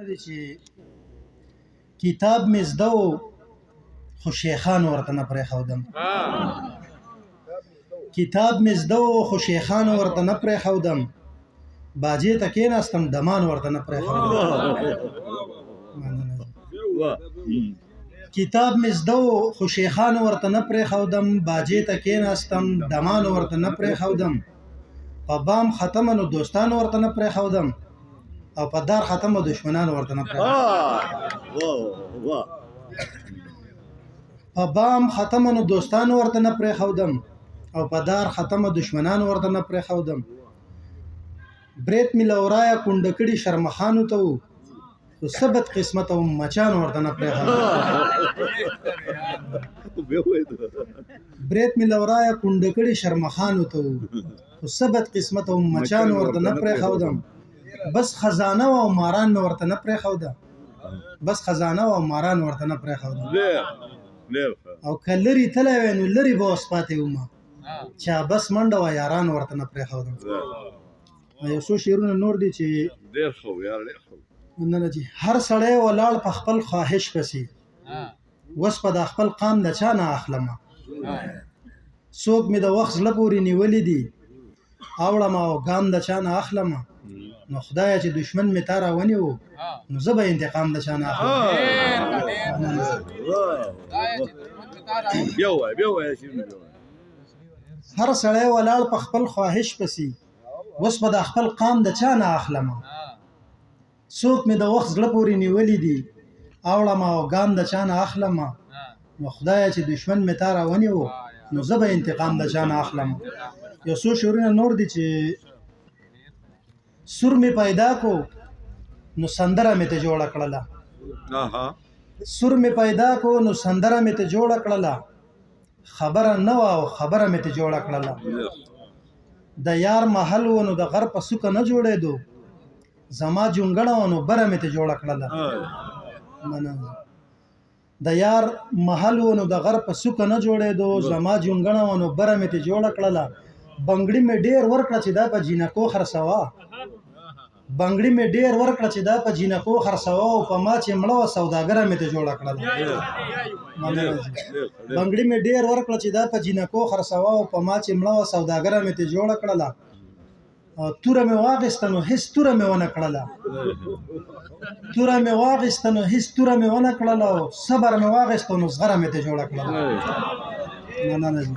دي چې کتاب مې زده و خو شیخان ورته نه پرېښودم. کتاب مې زده و خو شیخان ورته نه پرېښودم، باجې ته کېناستم ډمان ورته نه پرېښودم. کتاب مې زده و خو شیخان ورته نه پرېښودم، باجې ته کېناستم ډمان ورته نه پرېښودم، په بام ختمه نو دوستان ورته نه پرېښودم، او په دار ختمه دشمنان ورته نه پرېښودم. په بام ختمه نو دوستان ورته نه پرېښودم، او په دار ختمه دشمنان ورته نه پرېښودم. برېت مې له ورایه کونډه کړي شرمخانو ته وو، خو څه بد قسمته وم مچان ورته نه پرېښودم. برېت مې له ورایه کونډه کړي شرمخانو ته وو، خو څه بد قسمته وم مچان ورته نه پرېښودم. بس خزانه وه او ماران مې ورته نه پرېښوده، بس خزانه وه او ماران ورته نه پرېښوده. او که لرې تللی وای نو لرې به اوس پاتې وم، چا بس منډه وه یاران ورته نه پرېښودم. یو څو شعرونه نور دي چې ډېر ښه و یار، ډېر ښه. مننه جي. هر سړی ولاړ په خپل خواهش پسې، وس په دا خپل قام د چا نه اخلمه. څوک مې د وخت زړه پورې نیولې دي، اوړم او ګام د چا نه اخلمه. نو خدایه چې دشمن مې تا راونیو، نو زه به انتقام د چا نه اخلم. بیا ووایه، بیا ووایه شعرونه بیا ووایه. هر سړی ولاړ په خپل خواهش پسې، اوس به دا خپل قام د چا نه اخلمه. څوک مې د وخت زړه پورې نیولې دي، اوړم او ګام د چا نه اخلمه. نو خدایه چې دشمن مې تا راونیو، نو زه به انتقام د چا نه اخلم. یو څو شعرونه نور دي چې سور مې پیدا کو نو سندره مې ته جوړه کړله، سور مې پیدا کو نو سندره مې ته جوړه کړله، خبره نه وه او خبره مې ته جوړه کړله. د یار محل و نو د غر په سوکه نه جوړېدو، زما جونګړه و نو بره مې ته جوړه کړله. مننه. د یار محل و نو د غر په سوکه نه جوړېدو، زما جونګړه و نو بره مې ته جوړه کړله. بنګړي مې ډېر ورکړه چې دا په جینکو خرڅوه، بنګړي مې ډېر ورکړه چې دا په جینکو خرڅوه، او په ما چې مړه وه سوداګره مې ته جوړه کړله. مننه جي. بنګړي مې ډېر ورکړه چې دا په جینکو خرڅوه، او په ما چې مړه وه سوداګره مې ته جوړه کړله. توره مې واخیسته نو هیڅ توره مې ونه کړله، توره مې واخیسته نو هیڅ توره مې ونه کړله، او صبر مې واخیستو نو زغره مې ته جوړه کړله. مننه جي.